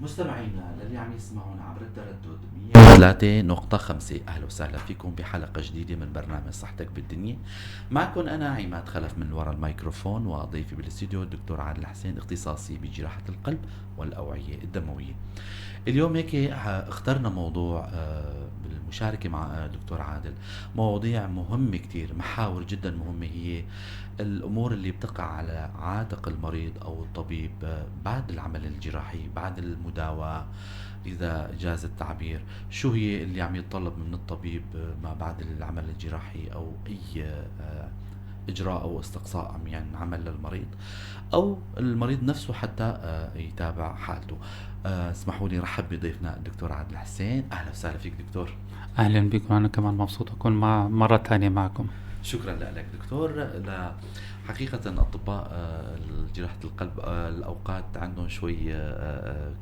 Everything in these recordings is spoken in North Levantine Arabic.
مستمعينا للي عم يسمعونا عبر التردد 103.5، اهلا وسهلا فيكم بحلقة جديدة من برنامج صحتك بالدنيا. معكم انا عماد خلف من وراء الميكروفون، وضيفي بالاستديو الدكتور عادل حسين، اختصاصي بجراحه القلب والاوعية الدموية. اليوم هيك اخترنا موضوع بالمشاركة مع دكتور عادل، مواضيع مهمة كتير، محاور جدا مهمة، هي الأمور اللي بتقع على عاتق المريض أو الطبيب بعد العمل الجراحي، بعد المداواة إذا جاز التعبير. شو هي اللي عم يتطلب من الطبيب ما بعد العمل الجراحي أو أي إجراء أو استقصاء عم ينعمل للمريض أو المريض نفسه حتى يتابع حالته. اسمحوا لي رحب بضيفنا الدكتور عادل حسين. أهلا وسهلا فيك دكتور. أهلا بكم، أنا كمان مبسوط أكون مع مرة ثانية معكم. شكرا لك دكتور. حقيقة أطباء جراحة القلب الأوقات عندهم شوي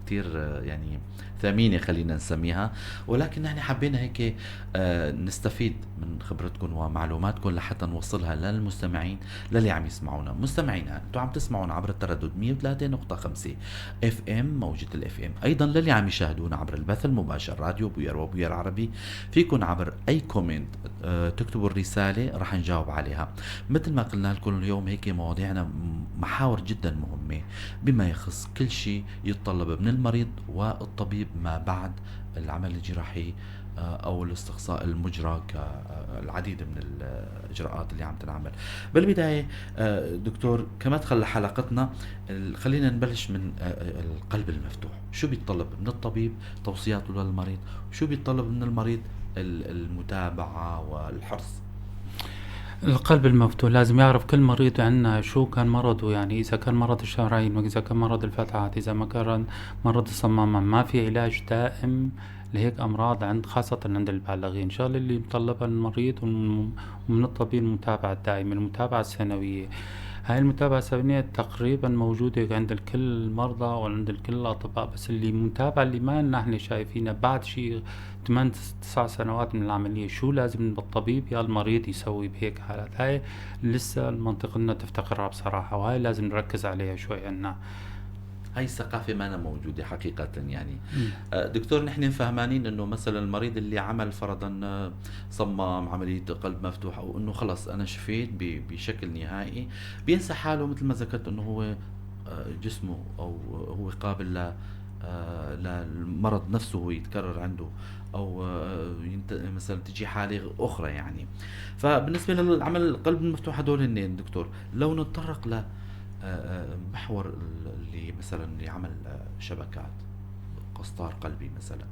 كتير يعني ثمينة خلينا نسميها، ولكن نحن حبينا هيك نستفيد من خبرتكم ومعلوماتكم لحتى نوصلها للمستمعين للي عم يسمعونا. مستمعينا انتم عم تسمعونا عبر التردد 103.5 FM، موجة ال FM. ايضا للي عم يشاهدونا عبر البث المباشر راديو بوير وبوير عربي، فيكم عبر اي comment تكتبوا الرسالة رح نجاوب عليها. مثل ما قلنا لكم اليوم هيك مواضيعنا محاور جدا مهمة بما يخص كل شيء يتطلب من المريض والطبيب ما بعد العمل الجراحي او الاستقصاء المجرى كالعديد من الاجراءات اللي عم تنعمل. بالبداية دكتور، كمدخل لحلقتنا خلينا نبلش من القلب المفتوح. شو بيتطلب من الطبيب توصياته للمريض، شو بيتطلب من المريض المتابعة والحرص؟ القلب المفتوح لازم يعرف كل مريض عنا شو كان مرضه، يعني إذا كان مرض الشرايين، وإذا كان مرض الفتحات، إذا ما كان مرض الصمامة. ما في علاج دائم لهيك أمراض عند خاصة عند البالغين. الشغلة اللي مطلبها المريض ومن الطبيب المتابعة الدائمة، المتابعة السنوية. هاي المتابعة السنوية تقريبا موجودة عند الكل المرضى وعند الكل الأطباء، بس اللي المتابعة اللي ما نحن شايفينها بعد شيء 8 9 سنوات من العملية، شو لازم الطبيب يا المريض يسوي بهيك حالات، هاي لسه منطقتنا تفتقرها بصراحة، وهاي لازم نركز عليها شوي عنا. هاي الثقافة ما موجودة حقيقة يعني. دكتور، نحن فهمانين انه مثلا المريض اللي عمل فرضا صمام، عملية قلب مفتوح، او انه خلص انا شفيت بشكل نهائي، بينسى حاله مثل ما ذكرت انه هو جسمه او هو قابل للمرض نفسه هو يتكرر عنده او مثلا تجي حاله اخرى يعني. فبالنسبه للعمل القلب المفتوح هدول هن دكتور، لو نتطرق ل محور اللي مثلا اللي عمل شبكات قسطار قلبي مثلا.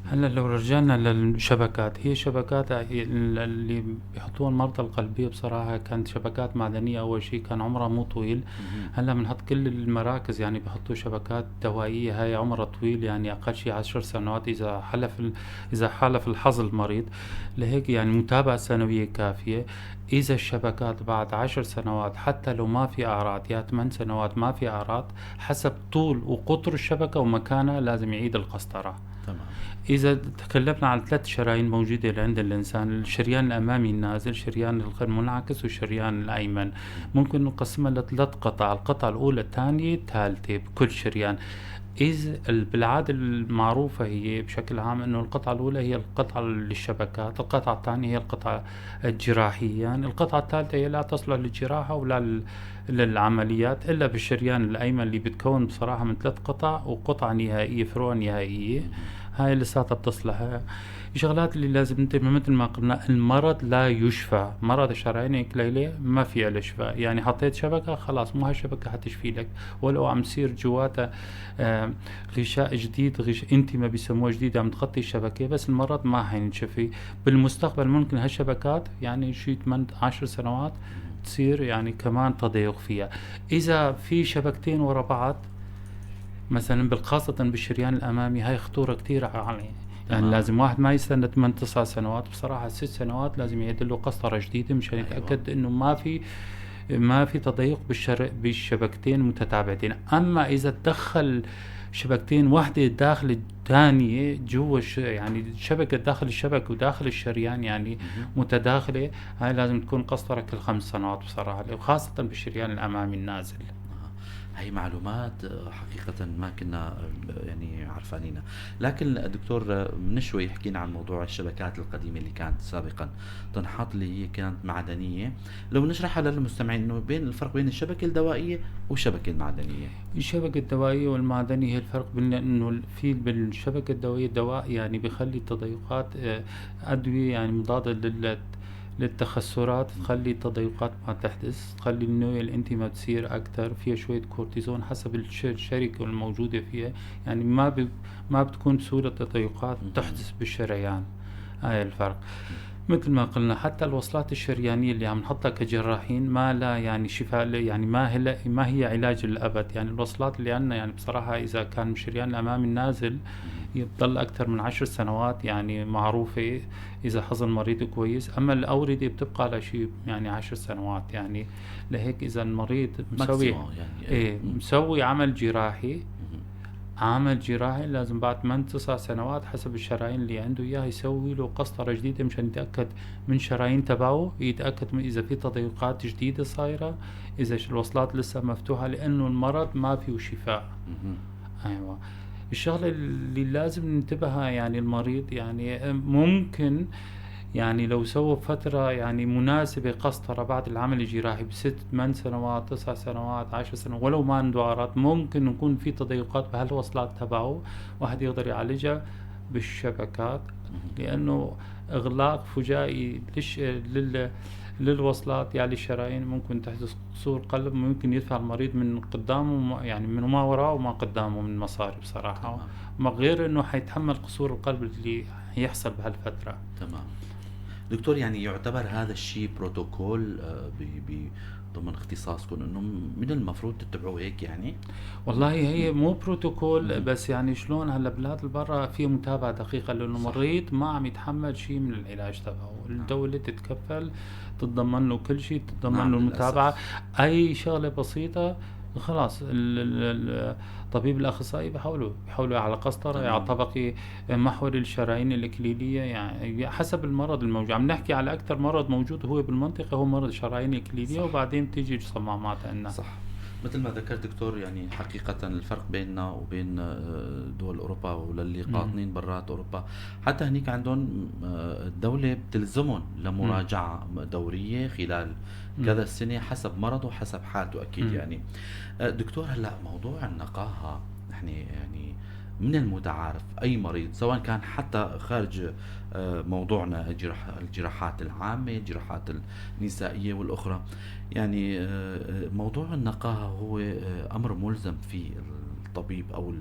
هلا لو رجعنا للشبكات، هي شبكات اللي بيحطوها المرضى القلبية بصراحة كانت شبكات معدنية، أول شيء كان عمرها مو طويل. هلا بنحط كل المراكز يعني بيحطوا شبكات دوائية، هاي عمرها طويل، يعني أقل شيء 10 سنوات إذا حالف الحظ المريض. لهيك يعني متابعة سنوية كافية. إذا الشبكات بعد 10 سنوات حتى لو ما في أعراض، يا 8 سنوات ما في أعراض، حسب طول وقطر الشبكة ومكانها لازم يعيد القسطرة. إذا تكلمنا عن ثلاث شرايين موجودة عند الإنسان، الشريان الأمامي النازل، الشريان المنعكس، والشريان الأيمن، ممكن نقسمها لثلاث قطع، القطعة الأولى، الثانية، الثالثة بكل شريان. إذا بالعادة المعروفة هي بشكل عام إنه القطعة الأولى هي القطعة للشبكات، القطعة الثانية هي القطعة الجراحية، يعني القطعة الثالثة هي لا تصلح للجراحة ولا للعمليات إلا بالشريان الأيمن اللي بتكون بصراحة من ثلاث قطع وقطعة نهائية، فروع نهائية، هاي لساتها بتصلح. الشغلات اللي لازم ننتبه، مثل ما قلنا المرض لا يشفى، مرض الشرايين الإكليلية ما فيها شفاء، يعني حطيت شبكة خلاص مو هالشبكة حتشفي لك، ولو عم يصير جواتها غشاء جديد، غشاء intima بيسموه جديد عم تغطي الشبكة، بس المرض ما حينشفي. بالمستقبل ممكن هالشبكات يعني شي 8 10 سنوات تصير يعني كمان تضيق فيها. إذا في شبكتين ورا بعض مثلا خاصة بالشريان الأمامي، هاي خطورة كتير عالية يعني. لازم واحد ما يستنى 8 9 سنوات، بصراحة 6 سنوات لازم يعيد له قسطرة جديدة مشان يتأكد انه ما في تضيق بالشبكتين المتتابعتين. اما اذا تدخل شبكتين، واحدة داخل الثانية جوا يعني شبكة داخل الشبكة وداخل الشريان، يعني متداخلة، هاي لازم تكون قسطرة كل 5 سنوات بصراحة، وخاصة بالشريان الأمامي النازل. هي معلومات حقيقة ما كنا يعني عرفانينها. لكن الدكتور من شوي حكينا عن موضوع الشبكات القديمة اللي كانت سابقا تنحط، اللي هي كانت معدنية. لو نشرحها للمستمعين انه بين الفرق بين الشبكة الدوائية والشبكة المعدنية. الشبكة الدوائية والمعدنية هي الفرق بين انه في بالشبكة الدوائية دواء يعني بخلي التضيقات، أدوية يعني مضادة للتخثرات، تخلي التضيقات ما تحدث، تخلي النوية الانتما تصير أكثر، فيها شوية كورتيزون حسب الشركة الموجودة فيها، يعني ما بتكون بسهولة التضيقات تحدث بالشريان. هاي الفرق. مثل ما قلنا حتى الوصلات الشريانية اللي عم نحطها كجراحين ما لا يعني شفاء، يعني ما هي علاج للأبد. يعني الوصلات اللي عندنا يعني بصراحة إذا كان الشريان الأمامي النازل يضل أكثر من 10 سنوات يعني معروفة إذا حظ المريض كويس. أما الأوردة بتبقى على شيء يعني 10 سنوات. يعني لهيك إذا المريض مسوي يعني إيه مسوي عمل جراحي، عمل جراحي لازم بعد 8-9 سنوات حسب الشرايين اللي عنده إياها يسوي له قسطرة جديدة مشان يتأكد من شرايين تبعه، يتأكد من إذا في تضيقات جديدة صايرة، إذا الوصلات لسه مفتوحة، لأنه المرض ما فيه شفاء. أيوة. الشغلة اللي لازم ننتبهها يعني المريض يعني ممكن يعني لو سوى فترة يعني مناسبة قسطرة بعد العمل الجراحي ب6-8 سنوات 9 سنوات 10 سنوات ولو ما عنده أعراض، ممكن يكون في تضيقات بهالوصلات تبعه، واحد يقدر يعالجها بالشبكات، لأنه إغلاق فجائي للوصلات يعني الشرايين ممكن تحدث قصور قلب، ممكن يدفع المريض من قدامه يعني من ما وراه وما قدامه من مصاري بصراحة، ما غير إنه حيتحمل قصور القلب اللي يحصل بهالفترة. تمام دكتور، يعني يعتبر هذا الشيء بروتوكول ضمن اختصاصكم انه من المفروض تتبعوه هيك يعني؟ والله هي مو بروتوكول بس يعني شلون هلا بلاد البرا في متابعة دقيقة، لانه المريض ما عم يتحمل شيء من العلاج تبعه، الدولة تتكفل، تتضمن له كل شيء، تتضمن له المتابعة، اي شغلة بسيطة خلاص الطبيب الأخصائي بيحاولوا على قسطرة، على طبقي محور الشرايين الإكليلية، يعني حسب المرض الموجود. عم نحكي على أكثر مرض موجود هو بالمنطقة هو مرض الشرايين الإكليلية، صح. وبعدين بتيجي الصمامات عندنا. صح، مثل ما ذكرت دكتور، يعني حقيقة الفرق بيننا وبين دول أوروبا وللي قاطنين برات أوروبا، حتى هنيك عندهم الدولة بتلزمهم لمراجعة دورية خلال كذا سنة حسب مرضه وحسب حالته أكيد. يعني دكتور، هلأ موضوع النقاهة نحن يعني من المتعارف أي مريض سواء كان حتى خارج موضوعنا الجراحات العامة، الجراحات النسائية والأخرى، يعني موضوع النقاهة هو أمر ملزم في الطبيب أو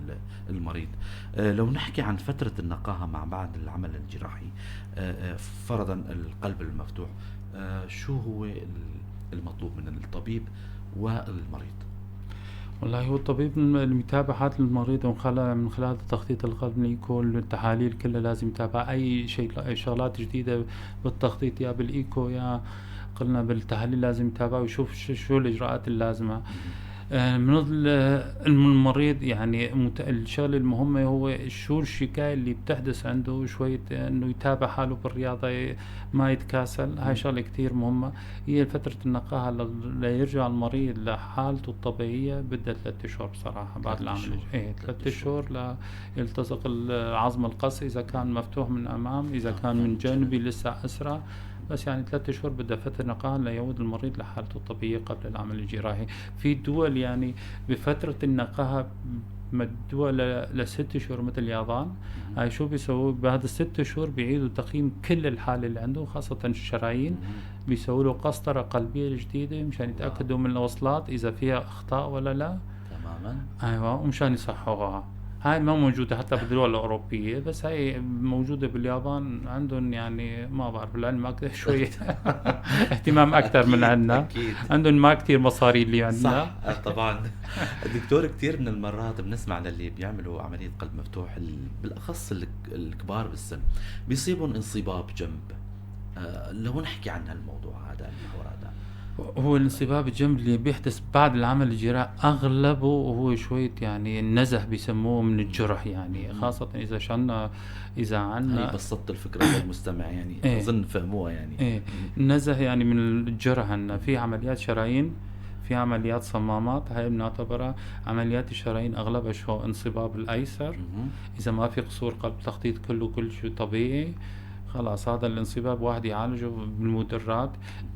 المريض. لو نحكي عن فترة النقاهة مع بعد العمل الجراحي، فرضا القلب المفتوح، شو هو المطلوب من الطبيب والمريض؟ والله هو الطبيب المتابعة حالة المريض من خلال تخطيط القلب، الايكو، التحاليل كلها لازم يتابع اي شيء، شغلات جديدة بالتخطيط يا بالايكو يا قلنا بالتحاليل لازم يتابع ويشوف شو الاجراءات اللازمة. من المريض يعني الشغلة المهمة هو شو الشكاية اللي بتحدث عنده، شوية انه يتابع حاله بالرياضة، ما يتكاسل، هاي شغلة كتير مهمة. هي فترة النقاهة ليرجع المريض لحالته الطبيعية بدها 3 شهور بصراحة بعد العملية. ايه 3 شهور ليلتصق العظم القص إذا كان مفتوح من أمام، إذا كان من جانبي لسه أسرع، بس يعني 3 شهور بدها فترة نقاهة ليعود المريض لحالته الطبيعية قبل العمل الجراحي. في دول يعني بفترة النقاهة مدوها ل6 شهور مثل اليابان. هاي شو بيسووا بعد 6 شهور؟ بيعيدوا تقييم كل الحالة اللي عنده، خاصة الشرايين، بيسووا له قسطرة قلبية جديدة مشان يتأكدوا من الوصلات إذا فيها أخطاء ولا لا. تماما، أيوة، ومشان يصحوها. هاي ما موجودة حتى بالدول الأوروبية، بس هاي موجودة باليابان عندهم، يعني ما بعرف العلم أكثر شوية اهتمام أكثر من عندنا، عندهم ما كتير مصاري اللي عندنا. صح طبعا. دكتور، كتير من المرات بنسمع للي بيعملوا عملية قلب مفتوح، بالأخص الكبار بالسن، بيصيبهم انصباب جنب. لو نحكي عن هالموضوع هذا، المحور هذا. هو الانصباب الجنب اللي بيحدث بعد العمل الجراحي اغلبه هو شوية يعني النزح بيسموه من الجرح، يعني خاصة اذا شلنا، اذا عنا، هي بسطت الفكرة للمستمع يعني اظن فهموها يعني. ايه النزح يعني من الجرح. عنا في عمليات شرايين في عمليات صمامات هاي بنعتبرها عمليات الشرايين اغلبها شو انصباب الايسر. اذا ما في قصور قلب، تخطيط كله كل شيء طبيعي، خلاص هذا الانصباب واحد يعالجه بالمدرات،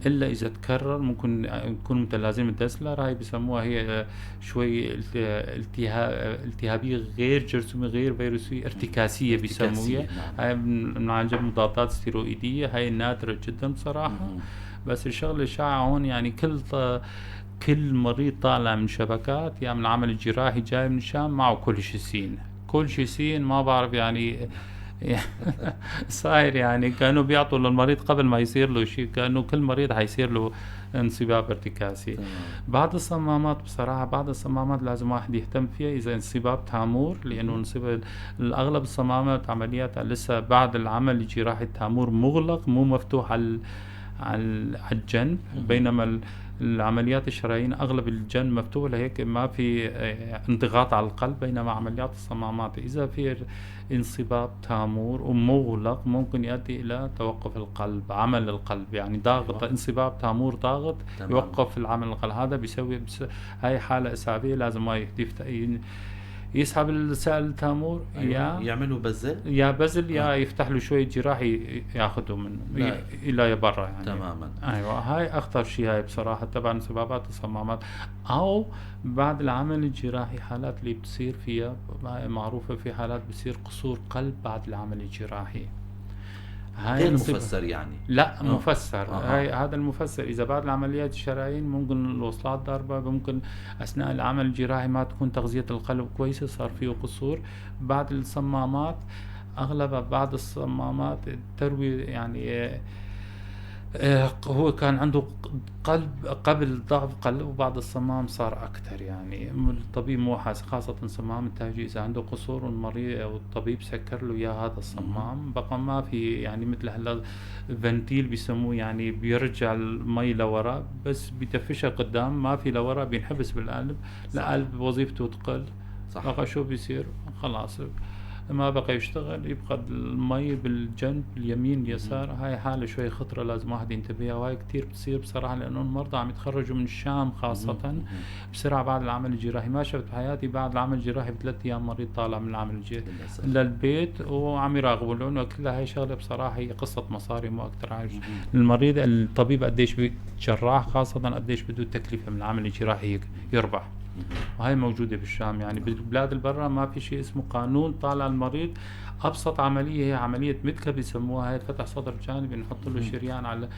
الا اذا تكرر ممكن يكون متلازمة دسلر، هاي بسموها هي شوي التهابيه غير جرثوميه غير فيروسيه، ارتكاسيه بسموها. هاي بنعالجها بمضادات ستيرويديه، هاي نادرة جدا بصراحة. بس الشغلة الشائعة هون يعني كل مريض طالع من شبكات يا من العمل الجراحي جاي من الشام معه كولشيسين، كولشيسين ما بعرف يعني صاير يعني كانوا بيعطوا للمريض قبل ما يصير له شيء، كانه كل مريض حيصير له انصباب ارتكاسي. بعض الصمامات بصراحة، بعض الصمامات لازم واحد يهتم فيها إذا انصباب تامور، لأنه انصباب الأغلب الصمامات عملياتها لسه بعد العمل الجراحي التامور مغلق مو مفتوح على الجنب، بينما العمليات الشرايين اغلب الجنب مفتوح، لهيك ما في انضغاط على القلب. بينما عمليات الصمامات اذا في انصباب تامور ومغلق ممكن يؤدي الى توقف القلب، عمل القلب يعني ضاغط. انصباب تامور ضاغط. يوقف العمل القلب، هذا بيسوي هاي حاله اسعافيه لازم ما يسحب السائل التامور. أيوة. يا يعملوا بزل، يا بزل يا يفتح له شوية جراح ياخذه منه الى برا يعني. تماما. ايوه هاي اخطر شيء هاي بصراحة تبع انصبابات الصمامات، او بعد العمل الجراحي حالات اللي بتصير فيها معروفة، في حالات بتصير قصور قلب بعد العمل الجراحي. هاي غير مفسر يعني؟ لا مفسر. هاي هذا المفسر اذا بعد العمليات الشرايين ممكن الوصلات ضاربه، ممكن اثناء العمل الجراحي ما تكون تغذية القلب كويسة صار فيه قصور. بعد الصمامات اغلبها بعد الصمامات تروي يعني هو كان عنده قلب قبل ضعف قلب وبعد الصمام صار اكثر، يعني الطبيب مو حاسس، خاصة صمام التاجي اذا عنده قصور والمريض او الطبيب سكر له اياه هذا الصمام بقى ما في يعني مثل هلا ventil بيسموه، يعني بيرجع المي لورا بس بيدفشها قدام، ما في لورا بينحبس بالقلب، القلب وظيفته تقل. بقى شو بيصير؟ خلاص ما بقى يشتغل، يبقى المي بالجنب اليمين اليسار. هاي حالة شوي خطرة لازم واحد ينتبه، وهاي كتير بتصير بصراحة لأنه المرضى عم يتخرجوا من الشام خاصة بسرعة بعد العمل الجراحي. ما شفت بحياتي بعد العمل الجراحي ب3 أيام مريض طالع من العمل الجراحي للبيت وعم يراقبوا، لأنه كلها هاي شغلة بصراحة هي قصة مصاري مو أكثر. المريض الطبيب قديش جراح خاصة قديش بده تكلفة من العمل الجراحي يربح، وهي موجودة بالشام. يعني بالبلاد البرة ما في شيء اسمه قانون طالع المريض. أبسط عملية هي عملية متكا بيسموها، هي فتح صدر جانبي نحط له شريان على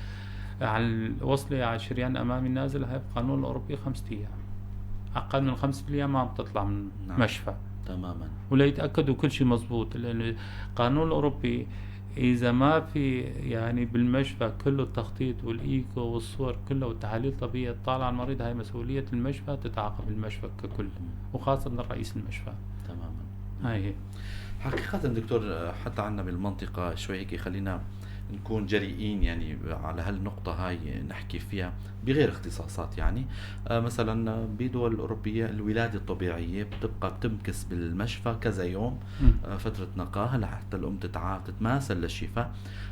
الوصلة على شريان أمامي نازل، هاي بقانون الأوروبي 5 أيام، أقل من 5 أيام ما بتطلع من مشفى. تماما. ولا يتأكدوا كل شيء مزبوط، لأن القانون الأوروبي إذا ما في يعني بالمشفى كله التخطيط والإيكو والصور كله والتحاليل الطبية طالع المريض، هاي مسؤولية المشفى، تتعاقب المشفى ككل وخاصة رئيس المشفى. تماما. هاي حقيقة دكتور حتى عنا بالمنطقة شوي هيك خلينا نكون جريئين يعني على هالنقطة هاي نحكي فيها بغير اختصاصات، يعني مثلا بدول الأوروبية الولادة الطبيعية بتبقى بتمكس بالمشفى كذا يوم فترة نقاهة لحتى الأم تتماثل للشفاء.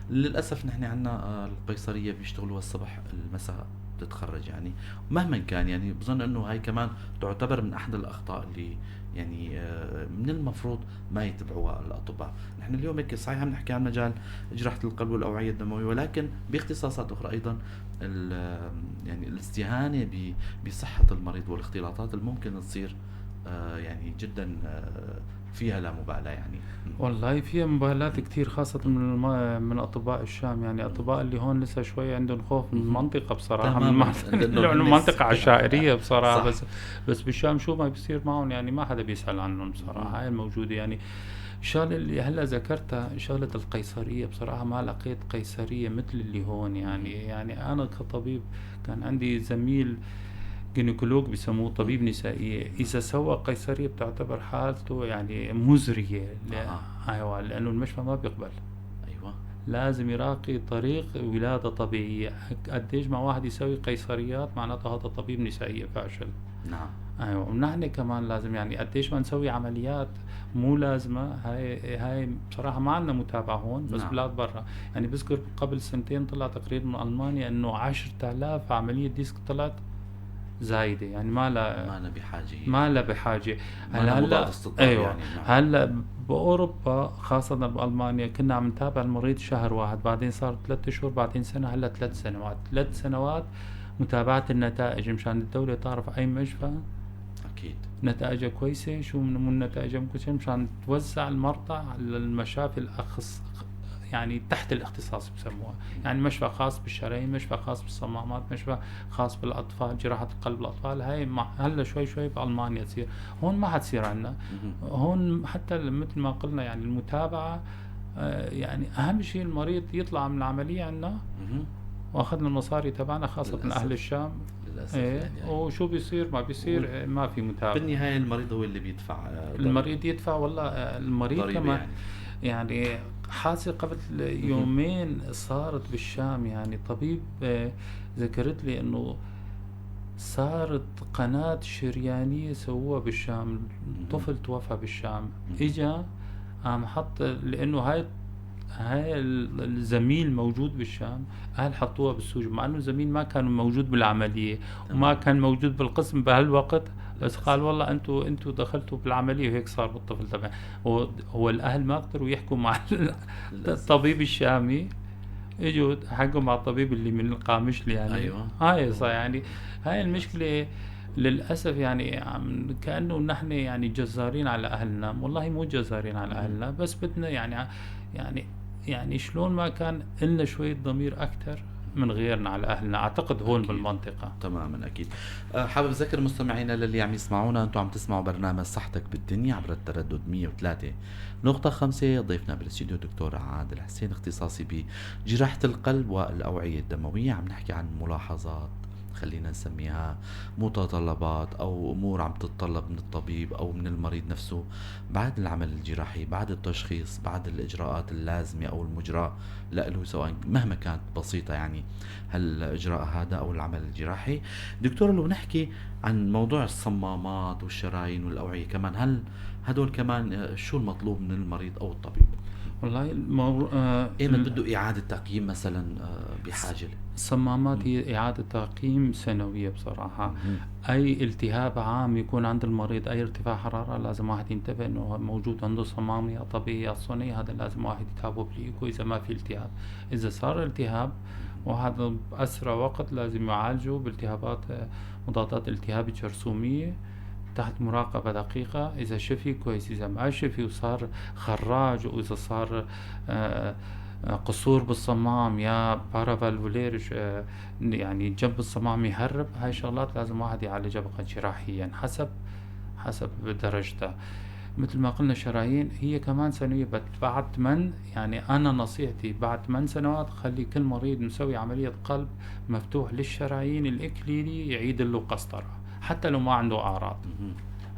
للأسف نحن عنا القيصرية بيشتغلوها الصبح المساء بتتخرج، يعني مهما كان يعني بظن أنه هاي كمان تعتبر من أحد الأخطاء اللي يعني من المفروض ما يتبعوها الأطباء. نحن اليوم هيك صحيح عم نحكي عن مجال جراحة القلب والأوعية الدموية، ولكن باختصاصات أخرى أيضا يعني الاستهانة بصحة المريض والاختلاطات الممكن تصير يعني جدا فيها لا مبالاة يعني. والله فيها مبالاة كثير خاصة من أطباء الشام، يعني أطباء اللي هون لسه شوي عندهم خوف من المنطقة بصراحة، من المنطقة عشائرية بصراحة. صح. بس بالشام شو ما بيصير معهم يعني ما حدا بيسأل عنهم بصراحة. هاي الموجودة يعني الشغلة اللي هلا ذكرتها شغلة القيصرية، بصراحة ما لقيت قيصرية مثل اللي هون يعني أنا كطبيب كان عندي زميل gynécologue بيسموه طبيب نسائية، إذا سوى قيصرية بتعتبر حالته يعني مزرية. أيوة لأنه المشفى ما بيقبل. أيوة لازم يراقي طريق ولادة طبيعية. قديش ما واحد يسوي قيصريات معناته هذا طبيب نسائية فاشل. نعم. أيوة ونحن كمان لازم يعني قديش ما نسوي عمليات مو لازمة، هاي بصراحة ما عندنا متابعة هون بس. نعم. بلاد برا يعني بذكر قبل سنتين طلع تقرير من ألمانيا إنه 10,000 عملية disc طلعت زايدة، يعني ما لها، ما بحاجة، ما لها بحاجة. هلا ايوه يعني. هلا باوروبا خاصة بالمانيا كنا عم نتابع المريض شهر واحد، بعدين صار 3 شهور، بعدين سنة، هلا 3 سنوات. 3 سنوات متابعه النتائج مشان الدولة تعرف اي مشفى اكيد نتائجها كويسة، شو من نتائجها كويسة، مشان توزع المرضى على المشافي الاخص، يعني تحت الاختصاص بسموها، يعني مشفى خاص بالشرايين، مشفى خاص بالصمامات، مشفى خاص بالاطفال، جراحه القلب الاطفال. هاي هلا شوي شوي بالمانيا تصير، هون ما حتصير عندنا. هون حتى مثل ما قلنا يعني المتابعة، يعني اهم شيء المريض يطلع من العملية عندنا واخذنا المصاري تبعنا، خاصة من اهل الشام للاسف. إيه يعني وشو بيصير ما بيصير، ما في متابعه. بالنهاية المريض هو اللي بيدفع، المريض يدفع. والله المريض كمان يعني حادثة قبل يومين صارت بالشام، يعني طبيب ذكرت لي انه صارت قناة شريانية سووها بالشام، طفل توفى بالشام، اجا قام حط، لانه هاي الزميل موجود بالشام، اهل حطوها بالسوق، مع انه الزميل ما كان موجود بالعملية وما كان موجود بالقسم بهالوقت، بس قال والله انتوا دخلتوا بالعملية وهيك صار بالطفل تبعي. هو الاهل ما قدروا يحكوا مع الطبيب الشامي، اجوا حكوا مع الطبيب اللي من القامشلي يعني. ايوه هاي صار يعني هاي المشكلة للاسف، يعني كانه نحن يعني جزارين على اهلنا، والله مو جزارين على اهلنا، بس بدنا يعني يعني يعني شلون ما كان لنا شوية ضمير اكثر من غيرنا على اهلنا، اعتقد هون أكيد. بالمنطقة تماما اكيد. حابب اذكر مستمعينا للي عم يسمعونا، انتم عم تسمعوا برنامج صحتك بالدنيا عبر التردد 103.5. ضيفنا بالاستوديو دكتور عادل حسين، اختصاصي بجراحه القلب والاوعية الدموية. عم نحكي عن ملاحظات، خلينا نسميها متطلبات او امور عم تتطلب من الطبيب او من المريض نفسه بعد العمل الجراحي، بعد التشخيص، بعد الاجراءات اللازمة او المجراه له، سواء مهما كانت بسيطة يعني هالاجراء هذا او العمل الجراحي. دكتور لو نحكي عن موضوع الصمامات والشرايين والاوعية كمان، هل هدول كمان شو المطلوب من المريض او الطبيب؟ والله ايمت بده اعاده تقييم مثلا بحاجة؟ الصمامات هي إعادة تقييم سنوية بصراحة. أي التهاب عام يكون عند المريض، أي ارتفاع حرارة، لازم واحد ينتبه إنه موجود عنده صمام يا طبيعي يا صنعي، هذا لازم واحد يتابعه بالإيكو إذا ما في التهاب. إذا صار التهاب وهذا بأسرع وقت لازم يعالجه بالتهابات، مضادات التهاب الجرثومية تحت مراقبة دقيقة. إذا شفي كويس، إذا ما شفي وصار خراج، وإذا صار قصور بالصمام يا paravalvular، يعني جنب الصمام يهرب، هاي شغلات لازم واحد يعالجها بقى جراحيا حسب درجتها. مثل ما قلنا شرايين هي كمان سنوية، بعد 8، يعني أنا نصيحتي بعد 8 سنوات خلي كل مريض مسوي عملية قلب مفتوح للشرايين الإكليلي يعيد له قسطرة حتى لو ما عنده أعراض.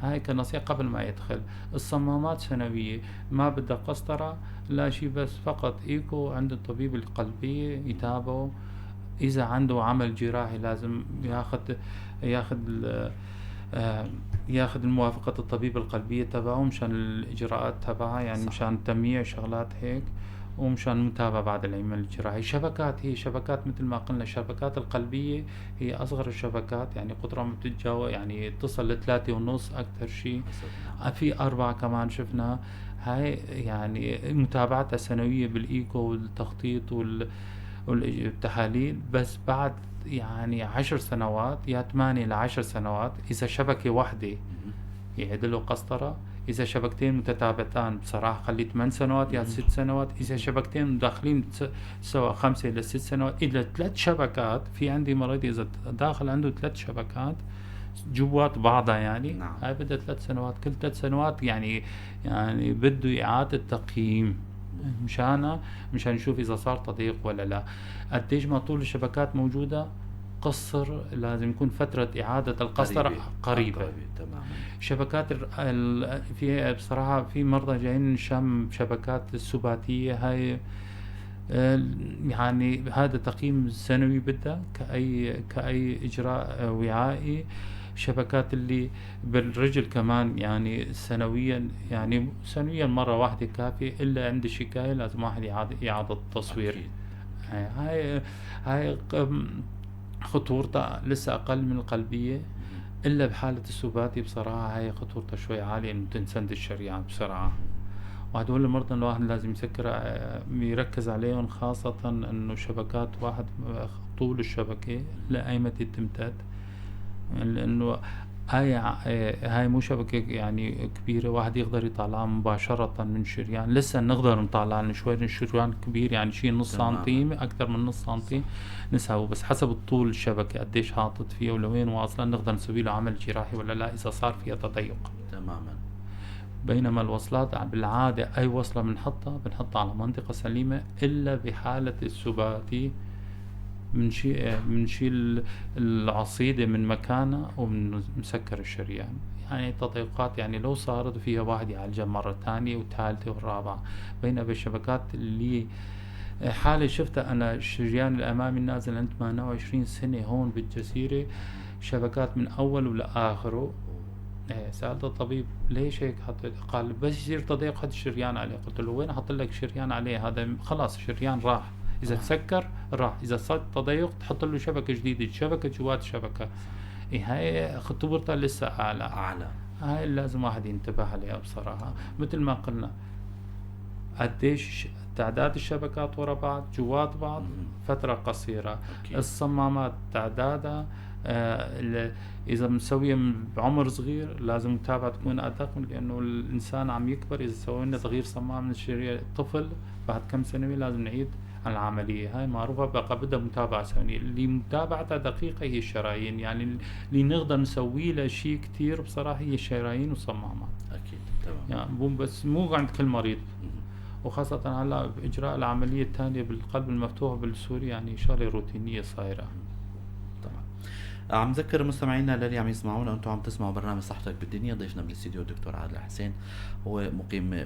هاي كنصيحة قبل ما يدخل. الصمامات سنوية، ما بدها قسطرة لا شيء، بس فقط إيكو عند الطبيب القلبي يتابعه. إذا عنده عمل جراحي لازم ياخذ الموافقة الطبيب القلبية تبعه مشان الإجراءات تبعها، يعني صح. مشان تمييع شغلات هيك، ومشان متابعة بعد العمل الجراحي. شبكات، هي شبكات مثل ما قلنا، الشبكات القلبية هي أصغر الشبكات، يعني قطرها ما بتتجاوز، يعني تصل ل3.5 أكثر شيء، في 4 كمان شفنا. هاي يعني متابعتها سنوية بالإيكو والتخطيط والتحاليل، بس بعد يعني 10 سنوات يا 8 ل 10 سنوات إذا شبكة واحدة يعيد له قسطرة، إذا شبكتين متتابعتان بصراحة خلي 8 سنوات يا 6 سنوات، إذا شبكتين داخلين سوا 5 إلى 6 سنوات، إلى 3 شبكات. في عندي مريض إذا داخل عنده 3 شبكات جوات بعضها، يعني نعم. هاي بدها 3 سنوات، كل 3 سنوات يعني بده إعادة تقييم مشان نشوف إذا صار تضييق ولا لا. قديش ما طول الشبكات موجودة قصر، لازم يكون فترة إعادة القسطرة قريبة. تماما. شبكات في بصراحة في مرضى جايين من الشام شبكات السباتية، هاي يعني هذا تقييم سنوي بدها كأي إجراء وعائي. شبكات اللي بالرجل كمان يعني سنويا، يعني سنويا مرة واحدة كافية، إلا عند شكاية لازم واحد إعادة التصوير. أكيد. هاي خطورتها لسه اقل من القلبية، الا بحاله السباتي بصراحة هاي خطورتها شوي عالية، انه تنسد الشريان بسرعة. وهدول المرضى الواحد لازم يسكر يركز عليهم، خاصة انه شبكات واحد طول الشبكة لأيمتى تمتد، لانه هاي مو شبكة يعني كبيرة واحد يقدر يطلعها مباشرة من شريان، لسه نقدر نطلعها شوي شريان كبير يعني شيء نص سنتيم، أكثر من نص سنتيم نسحبه، بس حسب الطول الشبكة قديش حاطط فيها ولوين واصلة نقدر نسوي له عمل جراحي ولا لا إذا صار فيها تضيق. تماما. بينما الوصلات بالعادة أي وصلة بنحطها على منطقة سليمة، إلا بحالة السباتي بنشيل العصيدة من مكانها وبنسكر الشريان. يعني التضيقات يعني لو صارت فيها واحد يعالجها مرة ثانية وثالثة والرابعة. بينما بالشبكات اللي حالة شفتها أنا، الشريان الأمامي النازل عند 28 سنة هون بالجزيرة، شبكات من أوله لآخره. سألت الطبيب ليش هيك حطيت؟ قال بس يصير تضيق حط الشريان عليه. قلت له وين أحط لك شريان عليه؟ هذا خلاص الشريان راح، إذا تسكر راح، إذا صار تضيق تحط له شبكة جديدة، شبكة جوات شبكة. إيه هاي خطورتها لسه أعلى. هاي لازم واحد ينتبه عليها بصراحة. مثل ما قلنا قديش تعداد الشبكات ورا بعض جوات بعض فترة قصيرة. أكيد. الصمامات تعدادها إذا مسوية بعمر صغير لازم متابعة تكون أدق، لأنه الإنسان عم يكبر. إذا سوينا تغيير صمام من الشريان الطفل بعد كم سنة لازم نعيد العملية، هاي معروفة بقى بدها متابعة سنوية. اللي متابعتها دقيقة هي الشرايين، يعني اللي نقدر نسوي لها شيء كتير بصراحة هي الشرايين والصمامات. أكيد تمام. يعني بس مو عند كل مريض، وخاصة هلا بإجراء العملية الثانية بالقلب المفتوح بالسوري يعني شغلة روتينية صايرة. طبعا عم ذكر مستمعينا للي عم يسمعونا، انتم عم تسمعوا برنامج صحتك بالدنيا، ضيفنا بالاستديو الدكتور عادل حسين، هو مقيم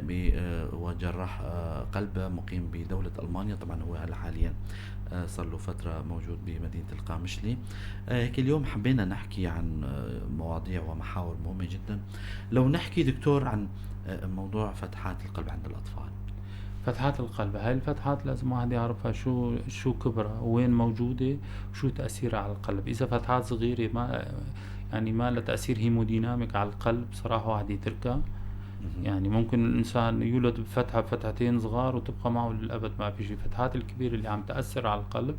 وجراح قلب مقيم بدولة ألمانيا. طبعا هو هلا حاليا صار له فترة موجود بمدينة القامشلي. هيك اليوم حبينا نحكي عن مواضيع ومحاور مهمة جدا. لو نحكي دكتور عن موضوع فتحات القلب عند الأطفال. فتحات القلب، هاي الفتحات لازم واحد يعرفها شو كبرها، وين موجودة، وشو تأثيرها على القلب. إذا فتحات صغيرة ما يعني ما لها تأثير hemodynamic على القلب صراحة واحد يتركها. يعني ممكن الإنسان يولد بفتحة فتحتين صغار وتبقى معه للأبد ما في شيء. فتحات الكبيرة اللي عم تأثر على القلب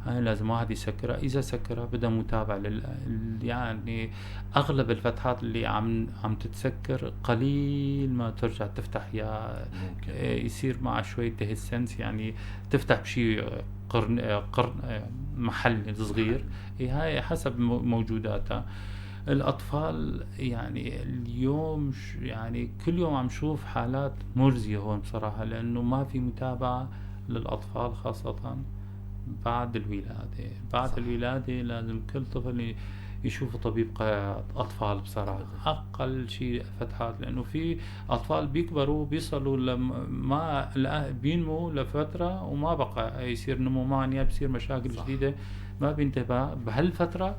هاي لازم واحد يسكرها. إذا سكرها بدها متابعة يعني أغلب الفتحات اللي عم تتسكر قليل ما ترجع تفتح، يا يصير مع شوية dehiscence، يعني تفتح بشيء قرن محل صغير. هاي حسب موجوداتها. الأطفال يعني اليوم يعني كل يوم عم شوف حالات مرزية هون بصراحة، لأنه ما في متابعة للأطفال خاصة بعد الولادة. بعد صح. الولادة لازم كل طفل يشوف طبيب أطفال بصراحة، أقل شيء فتحات، لأنه في أطفال بيكبروا بيصلوا لما بينمو لفترة وما بقى يصير نمو معن، بيصير مشاكل صح. جديدة ما بينتبه. بهالفترة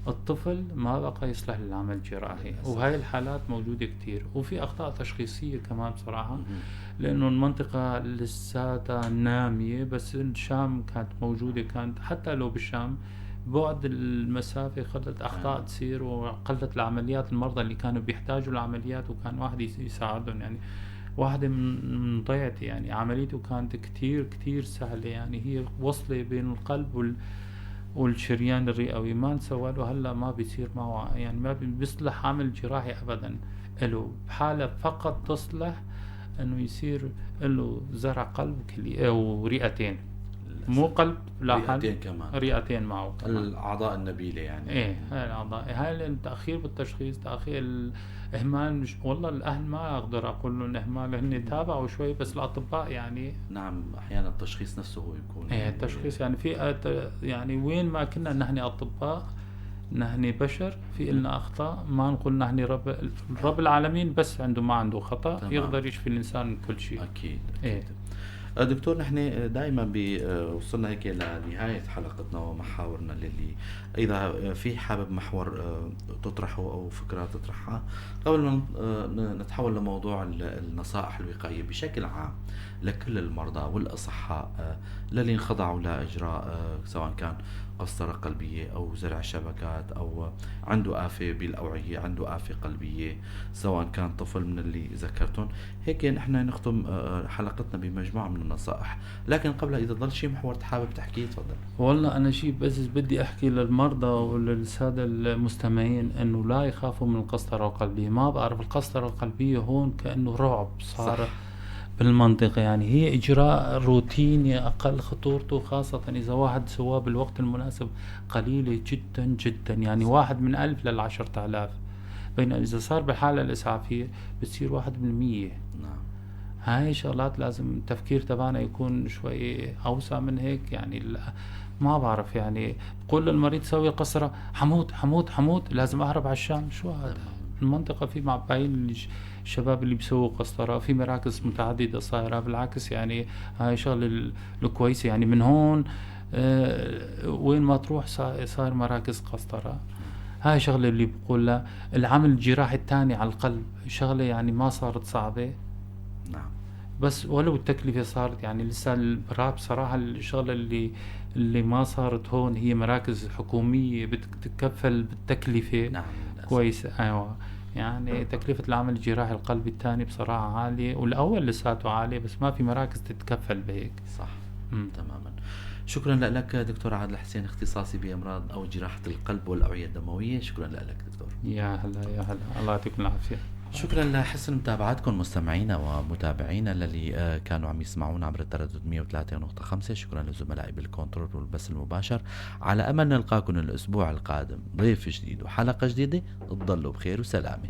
الطفل ما بقى يصلح للعمل الجراحي، وهاي الحالات موجودة كتير. وفي أخطاء تشخيصية كمان بصراحة، لأنه المنطقة لساتها نامية، بس الشام كانت موجودة، كانت حتى لو بالشام بعد المسافة خلت أخطاء تصير وقلت العمليات. المرضى اللي كانوا بيحتاجوا العمليات وكان واحد يساعدهم، يعني واحدة من ضيعتي يعني عمليته كانت كتير كتير سهلة، يعني هي وصلة بين القلب والشريان الرئوي، ما نسوى له هلا ما بيصير معه، يعني ما بيصلح عمل جراحي ابدا له، بحالة فقط تصلح انه يصير له زرع قلب ورئتين، مو قلب لا رئتين كمان، رئتين معه كمان. الاعضاء النبيلة يعني. ايه هاي الاعضاء، هاي التاخير بالتشخيص، تاخير الاهمال. مش والله الاهل ما اقدر اقول لهم اهمال، هن تابعوا شوي بس الاطباء يعني نعم احيانا التشخيص نفسه هو يكون ايه التشخيص يعني في يعني وين ما كنا نحن اطباء نحن بشر، في إلنا اخطاء، ما نقول نحن رب العالمين بس عنده ما عنده خطا، تمام. يقدر يشفي الانسان من كل شيء. اكيد, أكيد. إيه. دكتور نحن دائما وصلنا هيك لنهاية حلقتنا ومحاورنا، للي إذا في حابب محور تطرحه أو فكرة تطرحها قبل ما نتحول لموضوع النصائح الوقائية بشكل عام لكل المرضى والأصحاء للي انخضعوا لإجراء سواء كان قسطرة قلبية أو زرع شبكات أو عنده آفة بالأوعية، عنده آفة قلبية، سواء كان طفل من اللي ذكرتهم. هيك نحن نختم حلقتنا بمجموعة من النصائح، لكن قبل إذا ضل شيء محور حابب تحكيه تفضل. والله أنا شيء بس بدي أحكي للمرضى وللسادة المستمعين إنه لا يخافوا من القسطرة القلبية. ما بعرف القسطرة القلبية هون كأنه رعب صار. صح. بالمنطقة، يعني هي إجراء روتيني أقل خطورته، خاصة إذا واحد سواه بالوقت المناسب قليلة جدا جدا، يعني 1 من 1000 لل10,000، بينما إذا صار بالحالة الإسعافية بتصير 1%. هاي شغلات لازم التفكير تبعنا يكون شوي أوسع من هيك. يعني ما بعرف، يعني بقول للمريض سوي قسرة، حموت حموت حموت، لازم أهرب على الشام. شو هذا؟ المنطقة في معباين الشباب اللي بيسووا قسطرة في مراكز متعددة صايرة، بالعكس يعني هاي شغلة الكويسة، يعني من هون وين ما تروح صار مراكز قسطرة. هاي شغلة اللي بقولها. العمل الجراحي الثاني على القلب شغلة يعني ما صارت صعبة. بس ولو التكلفة صارت، يعني لسه البراب بصراحة الشغلة اللي ما صارت هون هي مراكز حكومية بتتكفل بالتكلفة. للأسف. كويس. أيوة. يعني تكلفة العمل الجراحي القلبي الثاني بصراحة عالية، والأول لساته عالية، بس ما في مراكز تتكفل بهيك. تماما. شكرا لك دكتور عادل حسين، اختصاصي بأمراض أو جراحة القلب والأوعية الدموية. شكرا لك دكتور. يا هلا يا هلا، الله يعطيكم العافية. شكرا لحسن متابعتكم مستمعينا ومتابعينا للي كانوا عم يسمعونا عبر التردد 103.5. شكرا لزملائي بالكنترول والبث المباشر. على أمل نلقاكم الأسبوع القادم ضيف جديد وحلقة جديدة. تضلوا بخير وسلامة.